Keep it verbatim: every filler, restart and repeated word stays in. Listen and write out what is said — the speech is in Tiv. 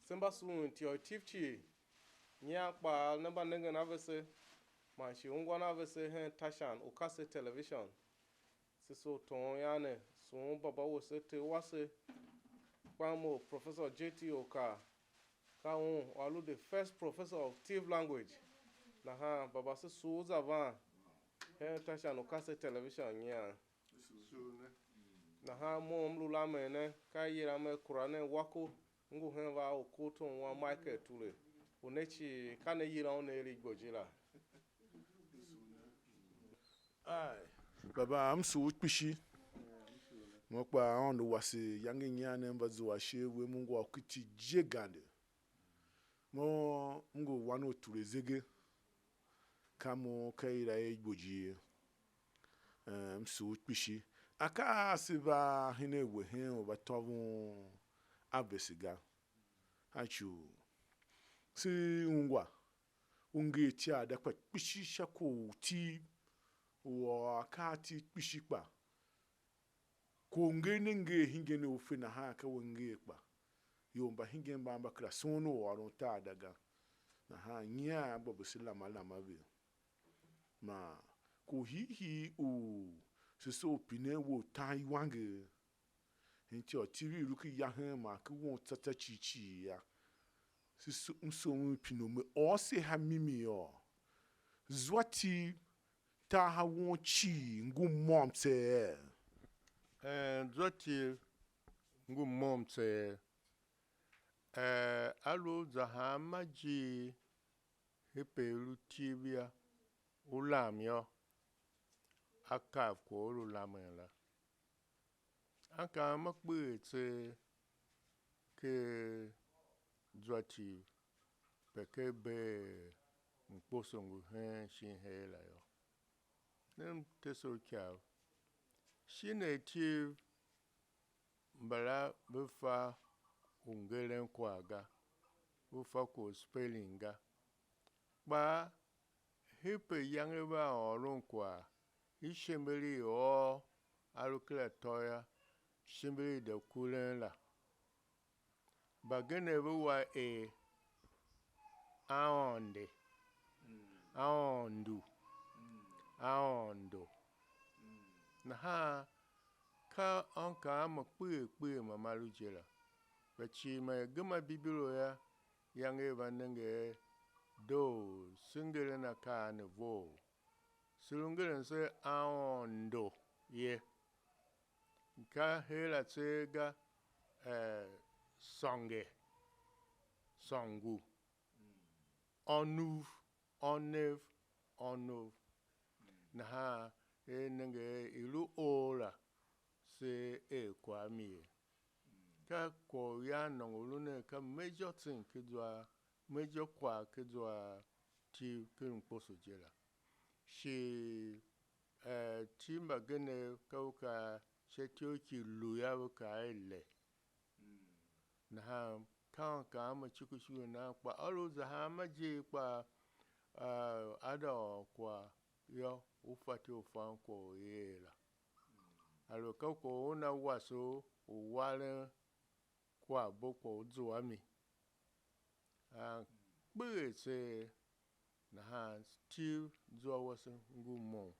Se mba sughun ityô i Tiv cii, nyian kpaa ne mba nengen a vese, man shi ungwan a vese hen Tashan u Kase Television. Se soo toon yô ne, sughun baba wese, ter wase, kpa mo Professor J T Oka, ka un u a lu the first professor of Tiv language. Nahan baba, se sugh za van hen Tashan u Kase Television nyian. Nahan mo m lu lamen ne, ka i yila mer Kura nen Wako, m ngu hen va u Kurtom wan Michael Ture, u ne cii ka ne yila un er Igbo je la. Ai, baba, m sugh kpishi. Mo kpa Aôndo wase, iyange nyian ne m va zua ashe a we, mo ngu a u kiti je gande. Mo m ngu wan u Ture Zege, ka mo ka i yila er Igbo je. Eh, m sugh kpishi. Akaa a se va hen a we hen u va tôvon a vese ga. A ci u se ungwa u nger Tiv a da kpa kpishi sha kwagh u Tiv, u ôr akaa a Tiv kpishi kpa. Kwagh u nger ne nger hingen u u fe nahan ka we nger kpa. Ior mba hingen mban mba kera soon u ôron tar a da ga. Nahan nyian a gba vese lama lama ve. Man kwagh u hiihii u se soo u pinen we u tan iwanger. Hen ityô Tiv i lu ki ya hen man ki won tsô tsô cii cii ya. Se so, m soo un pine u me ôr se ha mimi yô. Zwa Tiv, tar ha won cii ngu môm tseegh? Ee, zwa Tiv ngu môm tseegh. Ee, a lu za hanma ijiir, Hempe i lu Tiv yô, u lam yô, a kav kwagh u lu lamen la. A kaa ma kpeghee tseegh ken zwa Tiv, pe ken bee mkposo ngu hen shin her la yô. Ne m tese u ikav. Shin er Tiv mbala ve fa u ngeren kwagh ga, ve fa kwagh u spelling ga, kpa Hempe iyange vea ôron kwagh, ishimber i ôô a lu ken atô yô, ishimber i de kuren la. Mbagenev ve wa er Aônde, Aôndo, Aôndo. Nahan ka ankaa ma kpegher kpegher ma ma lu je la. Kpa cii ma i gema Bibilo yô, iyange i va nenge er doo, se ngeren akaa ne vough. Se lu ngeren se Aôndo ye. Ka her la tseegh ga, eh, sônge, sôngo, ônuv, ônev, ônov. Nahan er nenge er i lu or la, se er kwagh mi ye. Ka kwagh u yan nôngo lu nen ka major thing ken zwa, major kwagh ken zwa Tiv ken mkposo je la. Shi, eh, Tiv mbagenev ka ve kaa sha ityough ki lu yô, ve kaa er le. Nahan ka ankaa ma cuku cuku nan kpa a lu za hanma ijiir kpa, ah, a da ôr kwagh yô, u fatyô u fan kwagh u i er la. A lu ka kwagh u una wase u, u waren kwaghbo kwagh u zua mi. A kpeghee tseegh, nahan Tiv zwa wase ngu môm